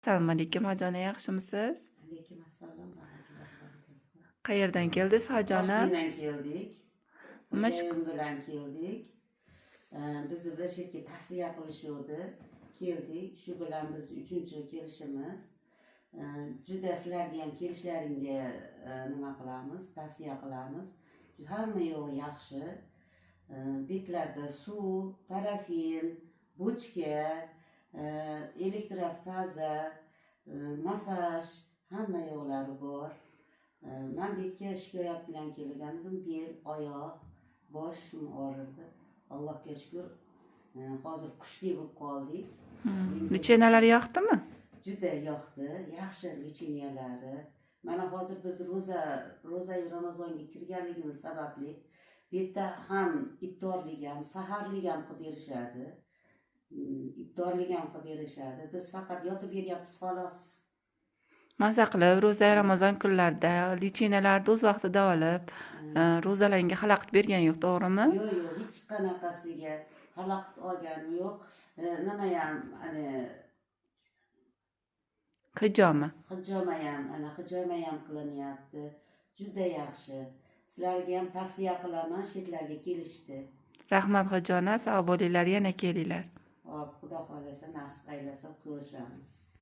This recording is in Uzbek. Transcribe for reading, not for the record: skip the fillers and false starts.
Assalomu alaykum, hojona, yaxshimisiz? Alaykum assalom va rahmatullohi va barakatuh. Qayerdan keldingiz, hojona? Toshkentdan keldik. Nima Xo'jayim bilan keldik. Bizni bir yerga tavsiya qilishuvdi. Keldik. Shu bilan biz uchinchi kelishimiz. Juda sizlarga ham kelishlaringga nima qilamiz, tavsiya qilamiz. Hamma yo'g'i yaxshi. Betlarda suv, parafin, bochka, elektrofaza, massaj, hamma yo'qlari bor. Man betga shikoyat bilan kelgan edim. Bel, oyoq, boshim og'rirdi. Allohga shukur, hozir kuchli bo'lib qoldik. Лечения lar yoqdimi? Juda yoqdi, yaxshi лечения lari. Mana hozir biz ro'za Ramazonga kirganligimiz sababli bu yerda ham iftorlik ham, saharlik ham qilib berishadi. Iftorlik ham qilib berishadi. Biz faqat yotib beryapmiz, xolos. Maza qilib, ro'za Ramazon kunlarida лечения larni o'z vaqtida olib, ro'zalarga xalaqit bergani yo'q, to'g'rimi? Yo'q, hech qanaqasiga xalaqit olganim yo'q. Nimayam, ana. Hijoma. Hijoma ham, ana, hijoma ham qilinyapti. Juda yaxshi. Sizlarga ham tavsiya qilaman, chetlarga kelishdi. Rahmat, hojona, sog' bo'linglar, yana kelinglar. Hop, Xudo xohlasa, nasib aylasa, ko'rishamiz.